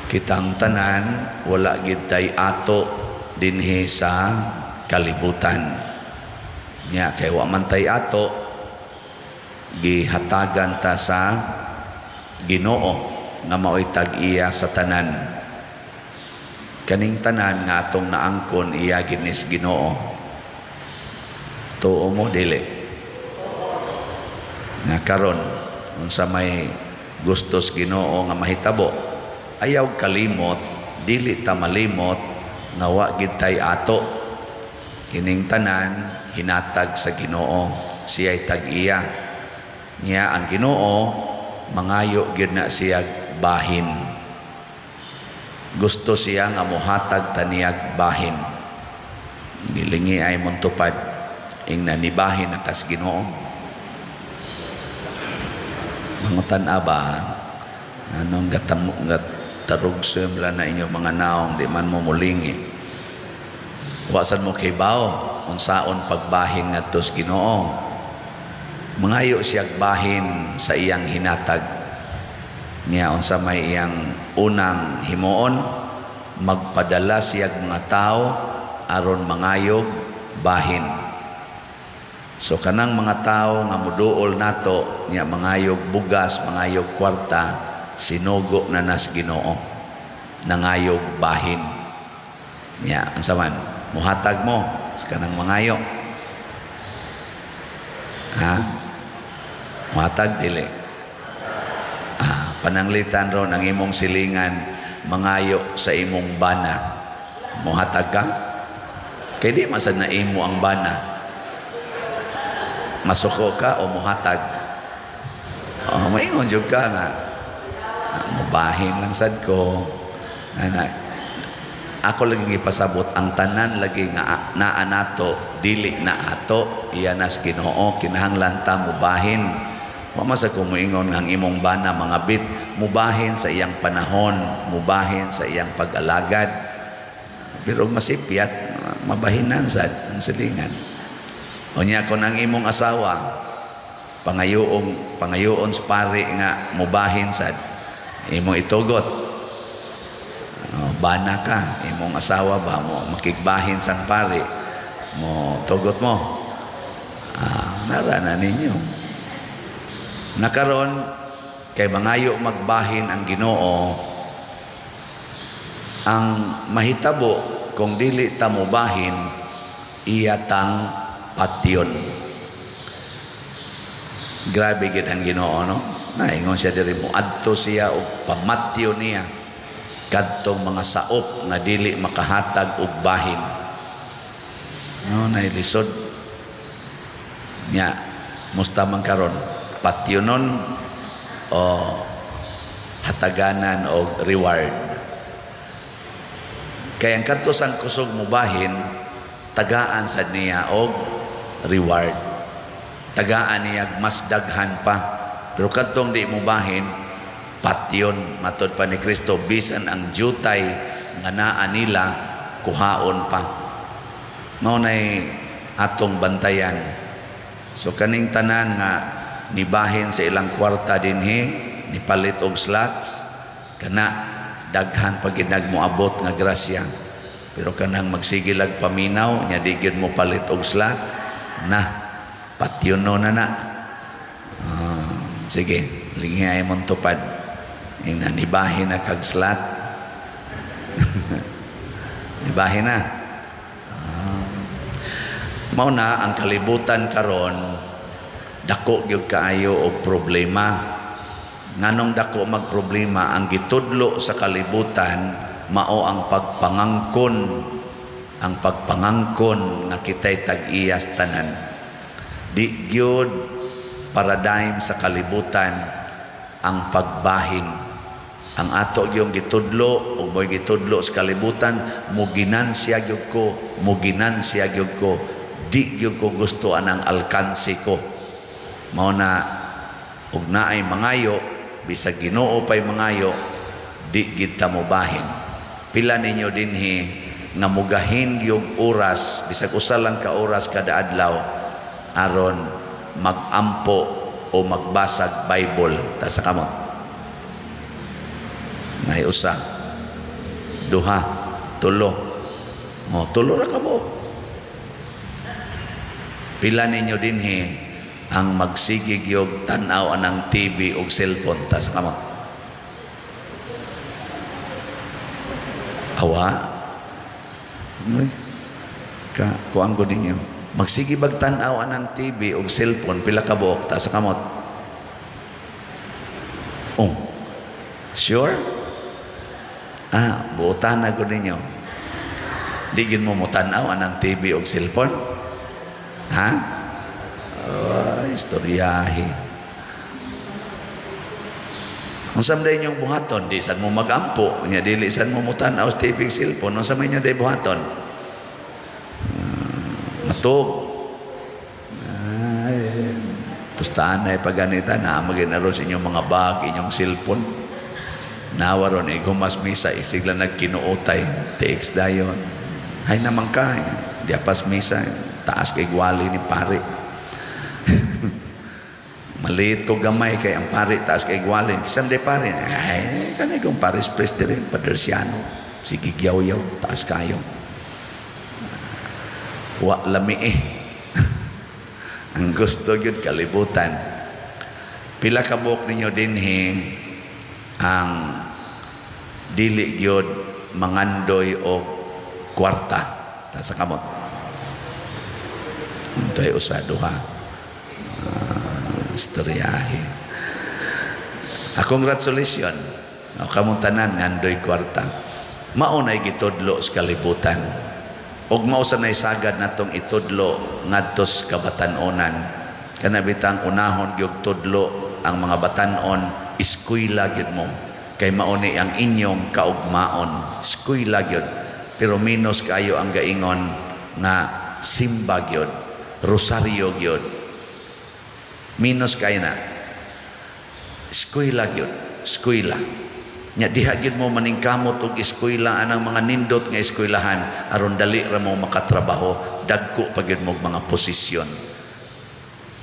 Kitang tanan wala gid tay ato dinhi sa kalibutan. Nya kay wa man tay ato, gihatagan ta sa Ginoo nga mao'y tag-iya sa tanan. Kaning tanan nga atong naangkon, iya gid nis Ginoo. Tuo mo, dili? Nga karon, unsa may gustos Ginoo nga mahitabo? Ayaw kalimot, dili ta malimot nga wa gid tay ato. Kining tanan hinatag sa Ginoo, siya'y tag-iya. Nya ang Ginoo mangayo gyud na siya bahin. Gusto siya nga mohatag ta niyag bahin. Gilingi ay montupad ing nanibahin na kas Ginoo. Mangutan-a ba anong gatam gatarugso na inyo mga naong, di man mo mulingi? Wa sad mo kibaw unsaon pagbahin ngadto sa Ginoo. Mangayo siyag bahin sa iyang hinatag. Niya unsa may iyang unang himuon? Magpadala siyag mga tao aron mangayog bahin. So kanang mga tao nga muduol nato nya mangayog bugas, mangayog kwarta, sinugo na nas Ginoo, nangayog bahin. Nya unsa man, muhatag mo sa kanang mangayo? Ha, muhatag, dili? Ah, pananglitan ron ang imong silingan mangayo sa imong bana, muhatag ka? Kay di man sad na imo ang bana. Masuko ka o muhatag? Oh, maingon jud ka nga, "Ah, mubahin lang sad ko." Ana, ako lagi gipasabot, ang tanan lagi nga naa nato, dili na ato, iya nas Ginoo. Kinahanglan ta mubahin. Wa man sa ko moingon nga ang imong bana mga bit, mubahin sa iyang panahon, mubahin sa iyang pag-alagad. Pero masipyat, mabahinan sad ang silingan. Unya kon ang imong asawa pangayoong pangayoon sa pari nga mubahin sad, imong itugot? Oh, bana ka, imong asawa ba mo makigbahin sang pari, mo tugot mo? Ah, nara na ninyo. Nakaron kay mangayo magbahin ang Ginoo, ang mahitabo kung dili ta mobahin, iya tang patyon. Grabe gid ang Ginoo, no? Naingon siya diri, mo adto siya og pamatyo niya kadtong mga saop nga dili makahatag og bahin. No, nailisod. Nya musta man karon, patyonon o hataganan og reward? Kay ang kadto sang kusog mubahin, tagaan sad niya og reward, tagaan niya mas daghan pa. Pero kadtong di mubahin, patyon. Matod pa ni Kristo, bisan ang jutay nga naa nila, kuhaon pa. Mao nay atong bantayan. So kaning tanan nga nibahin sa ilang kwarta dinhi, nipalit og slots kana, daghan pa gid nagmoabot nga grasya. Pero kanang magsigilag paminaw nya di gyud mo palit og slot na, patyono na na. Ah, sige, linghiay mong tupad ing nanibahin na kag slot. Nibahin na. Ah. Mao na ang kalibutan karon dako gyud kaayo og problema. Nganong dako magproblema? Ang gitudlo sa kalibutan mao ang pagpangangkon, ang pagpangangkon nga kitay tag-iyas tanan. Di gyud paradigm sa kalibutan ang pagbahin. Ang ato gyud gitudlo ug mo'y gitudlo sa kalibutan, mo ginansya gyud ko, mo ginansya gyud ko, di gyud ko gusto anang alkansi ko. Mao na ug naay mangayo, bisag Ginoo pay mangayo, di gid ta mobahin. Pila ninyo dinhi nga mugahin gyud oras, bisag usa lang ka oras kada adlaw, aron magampo o magbasag Bible? Taas kamot. Nay usa. Duha, tulo. Oh, tulo ra ka buok. Pila ninyo dinhi ang magsige gyud tan-aw anang TV og cellphone? Taas kamot. Awa. Uy. Ka kuan ko ninyo. Magsige bag tan-aw anang TV og cellphone, pila ka buok? Taas kamot. Oh. Sure? Ah, buotan na ko ninyo. Di gyud mo motan-aw anang TV og cellphone? Ha? Oh, istoryahe. Unsa man inyong buhaton, di sad mo magampo, nya dili sad mo motan-aw sa TV, cellphone, unsa man inyo day buhaton? Matug. Ay, pustahan na paganita na magin sa inyong mga bag, inyong cellphone. Nawa ron, igumas misa, isigla nagkinuotay, TX dayon. Hay naman ka, eh. Di pas misa, eh. Taas kay gwali ni pare. Maliit ko gamay kay ang pare, taas kay gwali. Kisan di pare? Ay, kanay kong pares priest rin, Padersiano. Sige, gyaw-yaw, taas kayo. Wa lami eh. Ang gusto gyud kalibutan. Pila ka buok ninyo dinhi ang dili gyud mangandoy og kwarta? Taas sa kamot. Utoy, usa, duha. Istoryahe. Ah, congratulations. O, kamong tanan ngandoy kwarta. Mao nay gitudlo sa kalibutan. Og mao sa nay sagad natong itudlo ngadto sa kabatan-onan. Kana bitang unahon gyud tudlo ang mga batan-on, eskwela gyud mo. Kay mao ni ang inyong kaugmaon. Eskwela gyud. Pero minus kayo ang gaingon nga simba gyud, rosaryo gyud. Minus kayo na. Eskwela gyud, eskwela. Nya diha gyud mo maningkamot og eskwela anang mga nindot nga eskwelahan aron dali ra mo makatrabaho, dagko pa gyud mo og mga posisyon.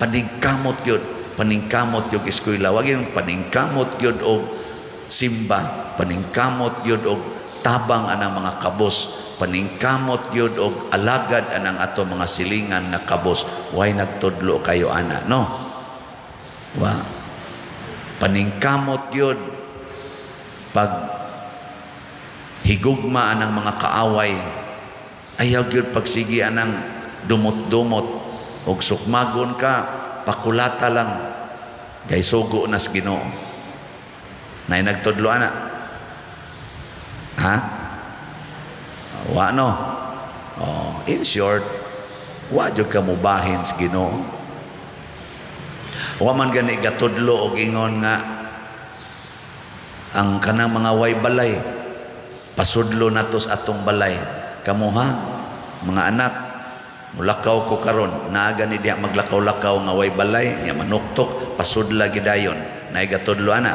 Paningkamot gyud, paningkamot gyud eskwela, wag yung paningkamot gyud og simba, paningkamot gyud og tabang anang mga kabos, paningkamot gyud og alagad anang ato mga silingan nga kabos. Way nagtudlo kayo ana, no? Wa. Paningkamot gyud pag higugma anang mga kaaway, ayaw gyud pagsigi anang dumot-dumot og sukmagon ka, pakulata lang kay sugo nas Ginoo. Nay nagtudlo ana? Ha? Wa, no? Oh, in short, wa jud ka mubahin sa Ginoo. Wa man gani gatudlo og ingon nga ang kanang mga way balay, pasudlo nato sa atong balay. Kamuha mga anak, mulakaw ko karon, naa gani diha maglakaw-lakaw nga way balay nya manuktok, pasudla gidayon. Naay gatudlo ana?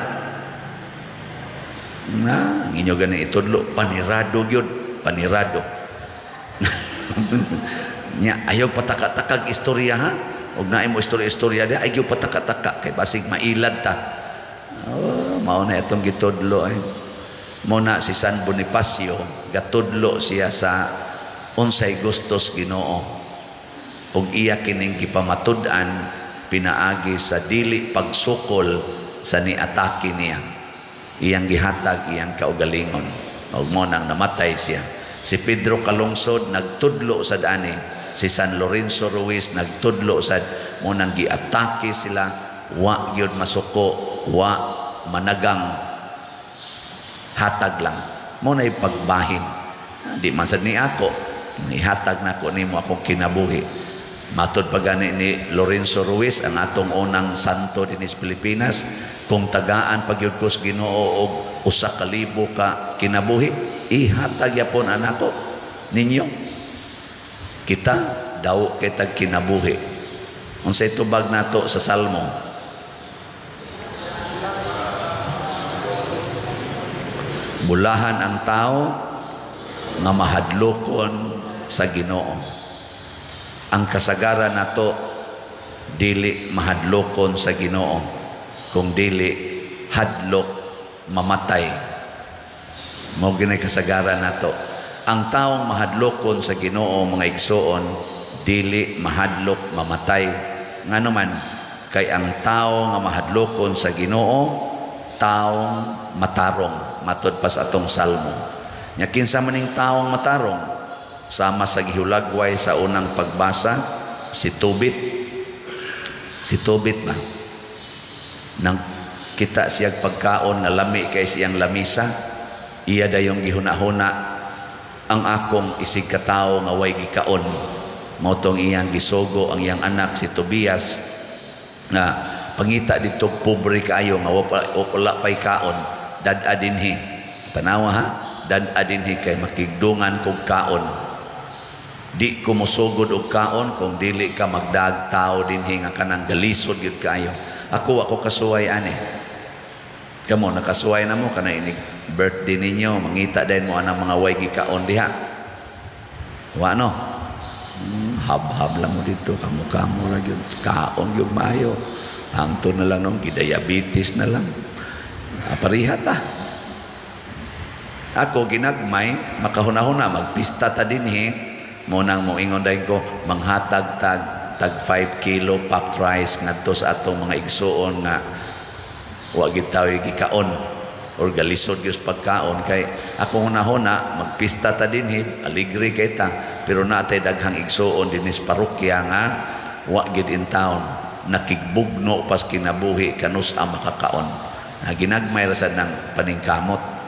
Na ang inyo gani itudlo, panirado gyud, panirado nya. Ayaw pataka-takag istorya, ha? Og naay mo istorya-istorya diha, ay gyud pataka-taka kay basig mailad ta. Oh, mao na itong gitudlo eh. Mao na si San Bonifacio, gatudlo siya sa unsay gustos Ginoo. Ug iya kining gipamatud-an pinaagi sa dili pagsukol sa niatake niya. Iyang gihatag iyang kaugalingon. Ug mo nang namatay siya. Si Pedro Calungsod nagtudlo sa dani. Si San Lorenzo Ruiz nagtudlo sad mo nang giatake sila, wa gyud masuko, wa managang, hatag lang. Mo na pagbahin. Di man sad ni ako, ihatag nako nimo akong kinabuhi. Matod pa gani ni Lorenzo Ruiz, ang atong unang santo dinhi sa Pilipinas, kung tagaan pa gyud ko sa Ginoo og 1,000 ka kinabuhi, ihatag yapon anako ninyo. Kita daw kay tag kinabuhi. Unsay tubag nato sa Salmo? Bulahan ang tao nga mahadlokon sa Ginoo. Ang kasagaran nato dili mahadlokon sa Ginoo, kung dili hadlok mamatay. Mao gyud kasagaran nato. Ang taong mahadlokon sa Ginoo, mga igsoon, dili mahadlok mamatay. Ngano man? Kay ang tao nga mahadlokon sa Ginoo, taong matarong, matod pa sa atong salmo. Nya kinsa man ning taong matarong? Sama sa gihulagway sa unang pagbasa, si Tobit. Si Tobit ba? Nang kita siyag pagkaon nga lami kay siyang lamisa, iya dayong gihuna-huna, "Ang akong isig katawo nga way gikaon." Mao tong iyang gisugo ang iyang anak si Tobias nga pangita dito pobre kaayo nga wala pay kaon, dad-a dinhi. Tanawa ha, dad-a dinhi kay makigdungan kog kaon. Di ko mosugod og kaon kung dili ka magdag tao dinhi nga kanang galisod gyud kaayo. Ako, ako kasuway ani. Kamo, nakasuway na mo kana inig birthday ninyo, mangita din mo anang mga way gikaon diha? Wa, no? Hab-hab lang mo dito, kamo-kamo ra gyud, kaon gyud maayo. Hangtod na lang nung gidiabetes na lang. Ah, pareha ta. Ako ginagmay makahuna-huna, magpista ta dinhi, mo nang moingon dayon ko manghatag tag tag 5 kilo packed rice ngadto sa atong mga igsuon nga wa gid taoy gikaon or galisod gyud sa pagkaon, kay ako hunahuna, magpista ta dinhi, aligre kay ta, pero naa tay daghang igsuon dinhi sa parokya nga wa gid in town, nakigbugno pas kinabuhi kanus ang makakaon. Na ginagmay ra sad ng paningkamot.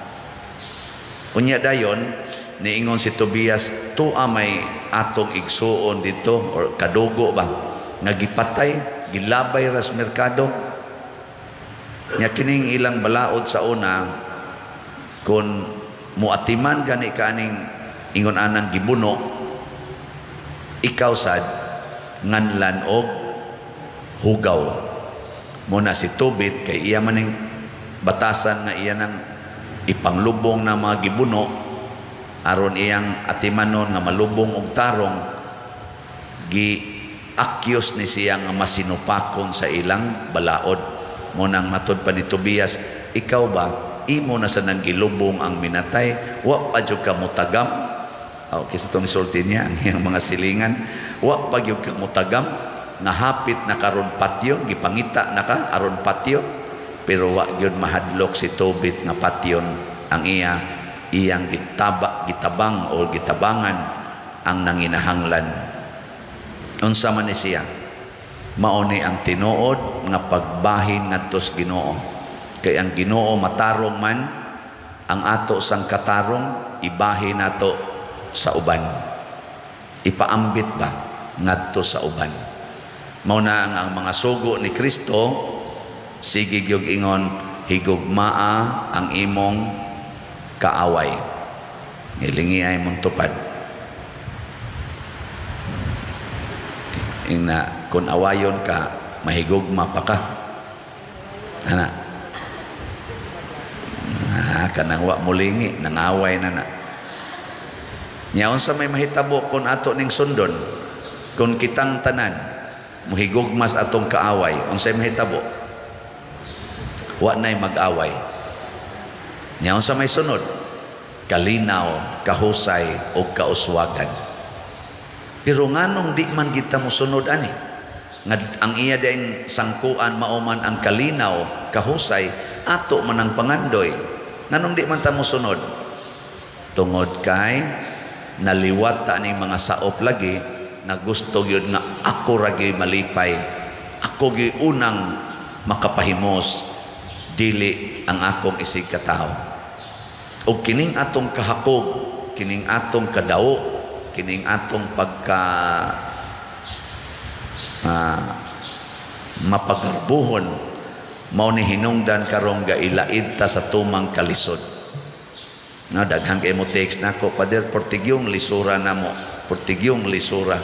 Unya dayon niingon si Tobias, "Tua may atong igsuon dito or kadugo ba nga gipatay, gilabay ras merkado." Nya kining ilang balaod sa una, kung muatiman gani ka aning ingon anang gibuno, ikaw sad nganlan og hugaw. Mo na si Tobit, kay iya maning batasan nga iya nang ipanglubong na mga gibuno aron iyang atimanon nga malubong og tarong, gi akyos ni siya nga masinupakon sa ilang balaod. Mo nang matod pa ni Tobias, "Ikaw ba, imo na sa nang gilubong ang minatay, wa pa jud ka mutagam?" Oh, kisa itong isulti niya ang iyang mga silingan, "Wa pa gyud ka mutagam nga hapit na karon patyon, gipangita na ka aron patyon." Pero wa gyud mahadlok si Tobit nga patyon ang iya. Iyang gitaba, gitabang o gitabangan ang nanginahanglan. Unsa man ni siya? Mao ni ang tinuod nga pagbahin ngadto sa Ginoo, kay ang Ginoo matarong man. Ang ato sang katarong, ibahin nato sa uban, ipaambit ba ngadto sa uban. Mao na ang mga sugo ni Kristo sige gyud ingon, "Higugmaa ang imong kaaway." Ngilingi ay mong tupad. Ingna kung awayon ka, mahigugma pa ka ana? Ah, kanang wa mulingi, nangaway na na. Nya unsa may mahitabo kung ato ning sundon? Kung kitang tanan muhigugmas atong kaaway, unsay mahitabo? Wa nay mag-away. Nya unsa may sunod? Kalinaw, kahusay o kauswagan. Pero nganong di man kita mosunod ani? Nga ang iya ding sangkuan mao man ang kalinaw, kahusay, ato man ang pangandoy. Nganong di man ta mosunod? Tungod kay naliwat ta ning mga saop lagi nga gusto gyud nga ako ra gyud malipay. Ako gyud unang makapahimos, dili ang akong isig katawo. Og kining atong kahakog, kining atong kadawo, kining atong pagka mapagarbuhon, mao ni hinungdan karong gailaid ta sa tumang kalisod. No, daghan kay mo text nako, "Pader, portigyong lisura namo, portigyong lisura."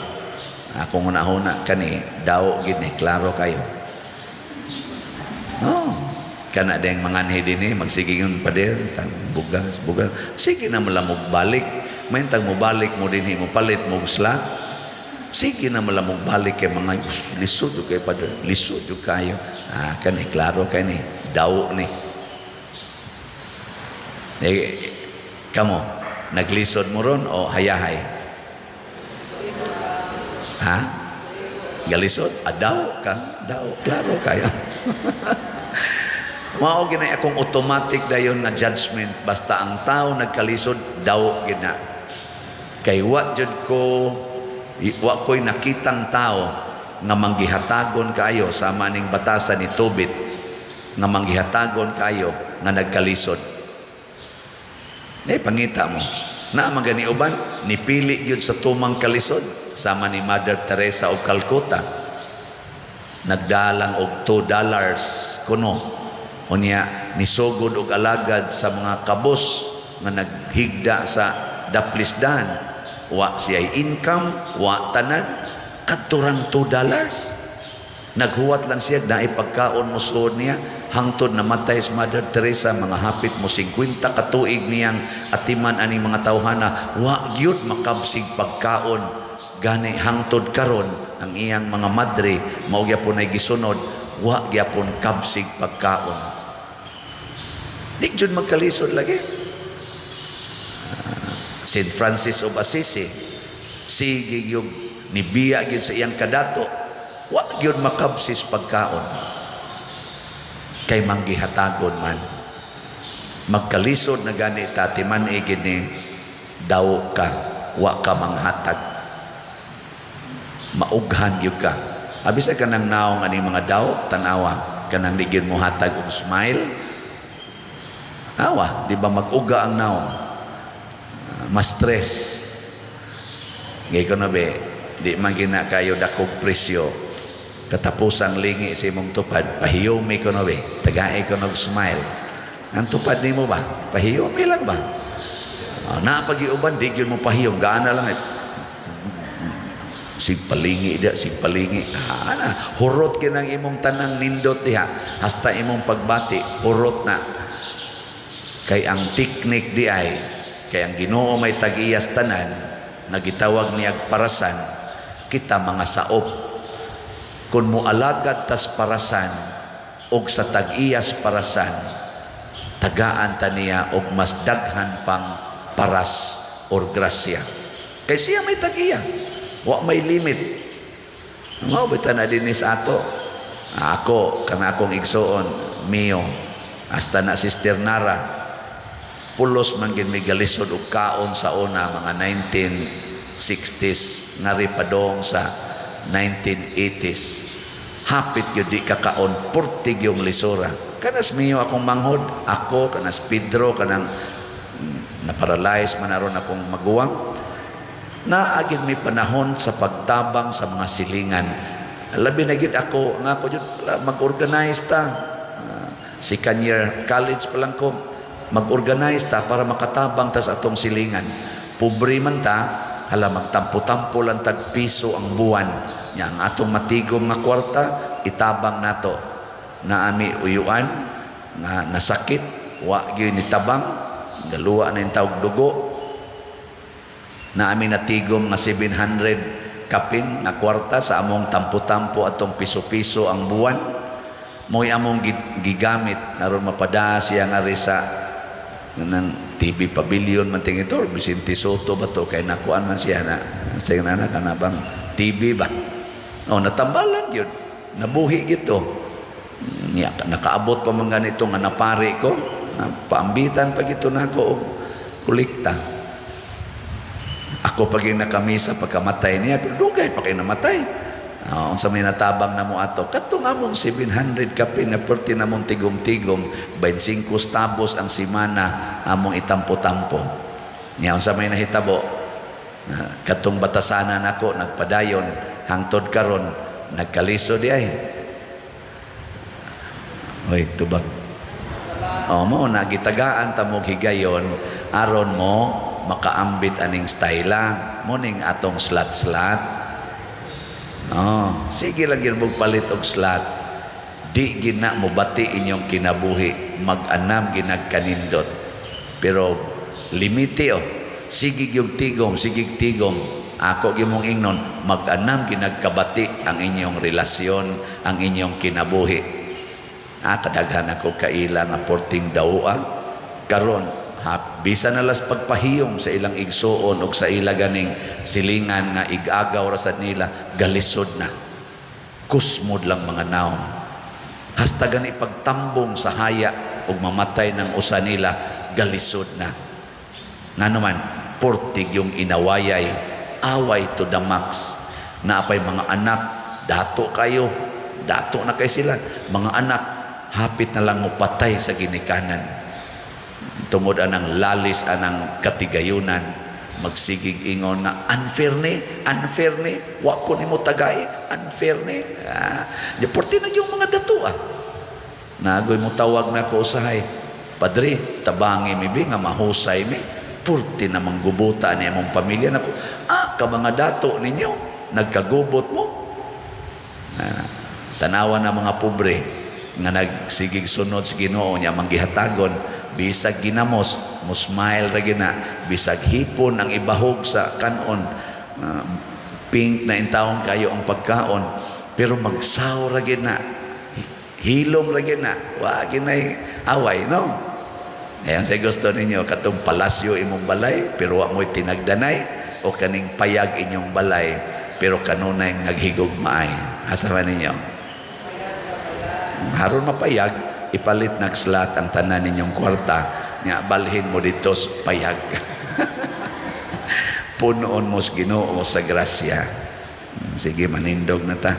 Akong hunahuna, kani daw gid ni, klaro kayo. No, kana ding manganhi dinhi magsige yun, "Pader, tag bugas, bugas." Sige na malamog balik. Maintag mo balik mo dinhi, mo palit mo slot. Sige na malamog balik kay mga lisod jud kay, pader, lisod jud kayo. Ah, kani klaro kay ni daw ni. Eh, Kamo, naglisod mo ron o hayahay? Ha? Galisod? Adaw ka? Daw. Klaro kayo. Mao ginay akong automatic dayon nga judgment, basta ang tao nagkalisod, daw gina. Kay wa jud ko, wa ko'y nakitang tao nga manggihatagon kaayo sama ning batasan ni Tobit, nga manggihatagon kaayo nga nagkalisod. Eh, pangita mo. Na magani uban nipili gyud sa tumang kalisod sama ni Mother Teresa of Calcutta. Nagdalang og $2 kuno. Unya nisugod og alagad sa mga kabos nga naghigda sa daplisdan. Wa siya income, wa tanan, kadturang $2. Naghuwat lang siya, naay pagkaon mo suod niya, hangtod namatay si Mother Teresa, mga hapit mo 50 katuig niyang atiman aning mga tawhana, wa gyud makabsig pagkaon. Gani hangtod karon ang iyang mga madre mao gyapon ay gisunod, wa gyapon kabsig pagkaon. Di jud magkalisod lagi. St. Francis of Assisi, sige gyud nibiya gyud sa iyang kadato, wa gyud makabsis pagkaon. Kay manggihatagon man. Magkalisod na gani ta, timan gini, daw ka, wa ka manghatag. Maughan gyud ka. Abi sa kanang naong ani mga daw, tanawa, kanang di gyud mo hatag og smile. Awa, di ba mag-uga ang naong? Mas stress. Ngay ko na be, di man gina kayo dakog presyo. Katapusang lingi sa imong tupad, pahiyumi ko na be, tagae ko nog smile. Ang tupad nimo ba? Pahiyumi lang ba? Oh, napagiuban, di gyud mo pahiyom, gaana lang eh. Sig palingi dia, sig palingi. Ah, na, hurot kinang imong tanang nindot diha, hasta imong pagbati, hurot na. Kay ang teknik di ay, kay ang Ginoo may tag-iyas tanan, nagitawag niyag parasan, kita mga saop. Kung mo alagad tas parasan, og sa tag-iyas parasan, tagaan ta niya og mas daghan pang paras or grasya. Kay siya may tag-iya. Wa may limit. Mao bita na dinis ato. Ako, kana akong igsuon, mio, hasta na Sister Nara, pulos man gin mi galisod og kaon sa una, mga 1960s ngari padong sa 1980s. Hapit gyud di kakaon, purtig yung lisura. Kanas mio akong manghod, ako kanas Pedro, kanang na-paralyze man aron akong maguwang. Naagid may panahon sa pagtabang sa mga silingan. Labi na gid ako nga ako jud mag-organize ta. Second year college pa lang ko, mag-organize ta para makatabang ta sa atong silingan. Pobre man ta, hala, magtampo-tampo lang tag piso ang buwan. Nya ang atong matigom nga kwarta itabang nato. Naami uyuan nga nasakit, wa gyud nitabang, galuwa na yung tawag dugo. Naami natigom nga 700 kapin nga kwarta sa among tampo-tampo atong piso-piso ang buwan. Mo'y among gigamit aron mapada siya nga sa ng TV Pavilion man ting ito, or Vicente Sotto ba to, kay nakuan man siya na sa na kana bang TV ba. Oh, natambalan gyud, nabuhi gito niya, nakaabot pa man ganito nga napari ko na paambitan pa gito nako og kolekta. Ako pag yung nakamisa pagkamatay niya, pero dugay pa kay namatay. Unsa may natabang na mo ato, katong among 700 kapin nga perti namong tigom-tigom, 25 tabos ang simana among itampo-tampo. Nya unsa may nahitabo, katong batasanan nako nagpadayon hangtod karon, nagkaliso di ay. Oy, tubag. O mo na gitagaan ta mo higayon aron mo makaambit aning styla mo ning atong slot-slot. Oh, sige lang gyud mo palit og slot. Di gina mo bati inyong kinabuhi, mag-anam ginagkanindot. Pero limite oh. Sige gyud tigom, sige tigom. Ako gyud mong ingnon, mag-anam ginagkabati ang inyong relasyon, ang inyong kinabuhi. Ah, kadaghan ako kaila nga porting dawa. Karon Ha, bisan na las pagpahiyom sa ilang igsuon og sa ila ganing silingan nga igagaw ra sad nila, galisod na. Kusmod lang mga naong. Hasta gani pagtambong sa haya ug mamatay ng usa nila, galisod na. Ngano man, purtig yung inawayay, away to the max. Naapay mga anak, dato kayo, dato na kay sila. Mga anak, hapit na lang mo patay sa ginikanan. Tungod anang lalis anang katigayunan, magsigig ingon nga unfair ni, unfair ni, wa ko nimo tagay, unfair ni. Ah, di purti na yung mga dato ah. Nagoy mo tawag na ko usahay. "Padre, tabangi mi bi nga mahusay mi. Purti na manggubuta ni among pamilya nako." "Ah, ka mga dato ninyo, nagkagubot mo." Ah, tanawa na mga pobre nga nagsigig sunod sa Ginoo niya manggihatagon, bisag ginamos, mo smile ra gina, bisag hipon ang ibahog sa kanon, pink na intawon kayo ang pagkaon, pero magsaw ra gina, hilom ra gina, wa ginay away, no? Ayan sa gusto ninyo, katong palasyo imong balay pero wa mo'y tinagdanay, o kaning payag inyong balay pero kanunay naghigugmaay? Asa man ninyo? Haron mapayag, ipalit nag-slot ang tanan ninyong kwarta nya balhin mo dito sa payag. Punoon mo sa Ginoo sa grasya. Sige, manindog na ta.